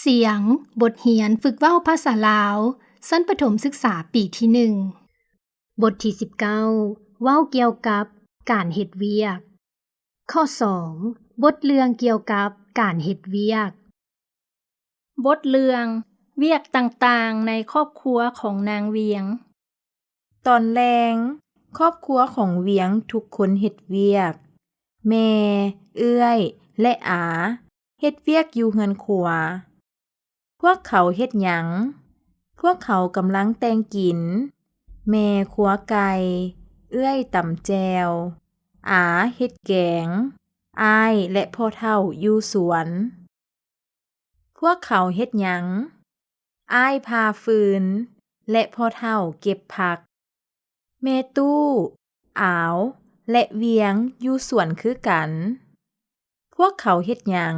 ສຽງ ບົດຮຽນຝຶກເວົ້າພາສາລາວ ຊັ້ນປະຖົມສຶກສາປີທີໜຶ່ງ. ບົດທີສິບເກົ້າ ເວົ້າກ່ຽວກັບການເຮັດວຽກ. ຂໍ້ສອງ ບົດເລື່ອງກ່ຽວກັບການເຮັດວຽກ. ບົດເລື່ອງ ວຽກຕ່າງໆໃນຄອບຄົວຂອງນາງວຽງ. ຕອນແລງ, ຄອບຄົວຂອງວຽງທຸກຄົນເຮັດວຽກ. ແມ່, ເອື້ອຍ ແລະ ອາ ເຮັດວຽກຢູ່ເຮືອນຄົວ. ພວກເຂົາເຮັດຫຍັງ? ພວກເຂົາກຳລັງແຕ່ງກິນ. ແມ່ຄົວໄກ່, ເອື້ອຍຕຳແຈ່ວ, ອາເຮັດແກງ, ອ້າຍ ແລະ ພໍ່ເຖົ້າຢູ່ສວນ. ພວກເຂົາເຮັດຫຍັງ? ອ້າຍຜ່າຟືນ ແລະ ພໍ່ເຖົ້າເກັບຜັກ. ແມ່ຕູ້, ອາວ ແລະ ວຽງຢູ່ສວນຄືກັນ. ພວກເຂົາເຮັດຫຍັງ?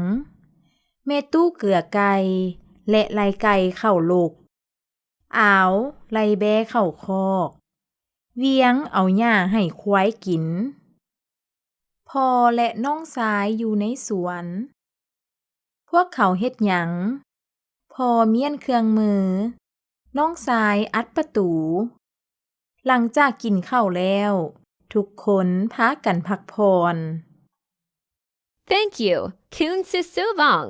ແມ່ຕູ້ເກືອໄກ່ ແລະ ໄລ່ໄກ່ເຂົ້າລົກ. ອາວໄລ່ແບ້ເຂົ້າຄອກ. ວຽງເອົາຫຍ້າໃຫ້ຄວາຍກິນ. ພໍ່ ແລະ ນ້ອງຊາຍຢູ່ໃນສວນ. ພວກເຂົາເຮັດຫຍັງ? ພໍ່ມ້ຽນເຄື່ອງມື. ນ້ອງຊາຍອັດປະຕູ. ຫຼັງຈາກກິນເຂົ້າແລ້ວ, ທຸກຄົນພາກັນພັກຜ່ອນ. Thank you, Khun Sisuvang.